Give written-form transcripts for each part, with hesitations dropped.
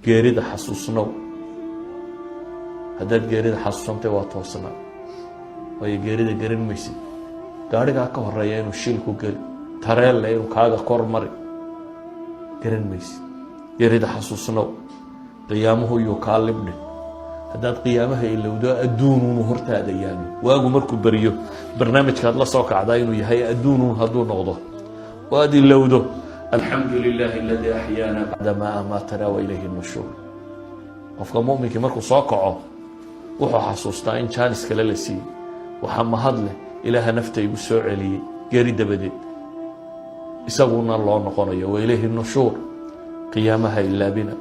Geerida xasuusnow. Haddaad geerida xasuusantay, waa toosnaa, waayo geerida garan maysid. Gaadhigaa ka horeeya inuu shil ku geli, tareelle inuu kaaga kor mari, garan maysid. Geerida xasuusnow. Qiyaamuhu yuu kaa libdhin. Haddaad qiyaamaha ilowdo, adduunuunu hortaada yaallo, waagu markuu beriyo barnaamijkaad la soo kacdaa inuu yahay adduunuun hadduu noqdo oo aad ilowdo الحمد لله الذي أحيانا بعدما أماتنا وإليه النشور. Qofka muminkii markuu soo kaco, wuxuu xasuustaa in jaanis kale la siiyey. Waxaa mahad leh Ilaaha nafta igu soo celiyey geeri dabadeed, isaguna loo noqonayo. وإليه النشور. Qiyaamaha ilaabina.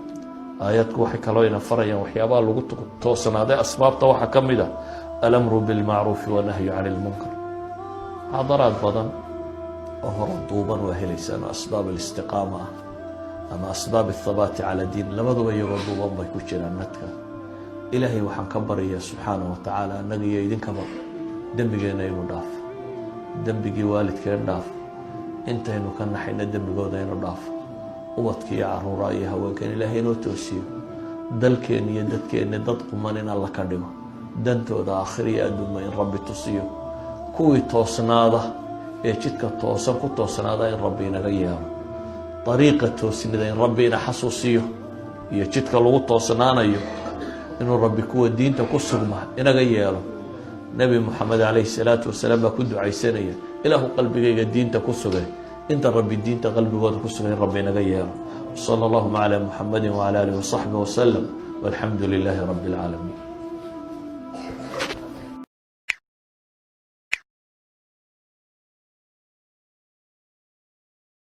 Aayaadku waxay kaloo ina farayaan waxyaabaha lagu toosnaaday. Asbaabta waxaa ka mid a الأمر بالمعروف والنهي عن المنكر. Muxaadaraad badan oo hore duuban waa helaysaan oo أسباب الاستقامة ah ama أسباب الثبات على الدين, labaduba iyagoo duuban bay ku jiraan nadka. Ilaahay waxaan ka baryayaa subxaanaه wa tacaala annaga iyo idinkaba dembigeenna inuu dhaafo, dembigii waalidkeen dhaaf, intaynu ka naxayna dembigooda inuu dhaafo, ubadka iyo caruuraa iyo haweenkeen Ilaahay inoo toosiyo, dalkeen iyo dadkeenna dad quman in Alla ka dhigo, dantooda aakhir iyo adduunba in Rabbi tusiyo, kuwii toosnaada ee jidka toosan ku toosnaada in Rabbi inaga yeelo, dariiqa toosnida in Rabbi ina xasuusiyo iyo jidka lagu toosnaanayo, inuu Rabbi kuwa diinta ku sugma inaga yeelo. Nebi Moxamed calayhi salaatu wasalaam baa ku ducaysanaya: "Ilaahu qalbigayga diinta ku sugay." Inta Rabbi diinta qalbigooda ku sugay in Rabbi inaga yeelo. صلى اللهم على محمد وعلى آله وصحبه وسلم والحمد لله رب العالمين.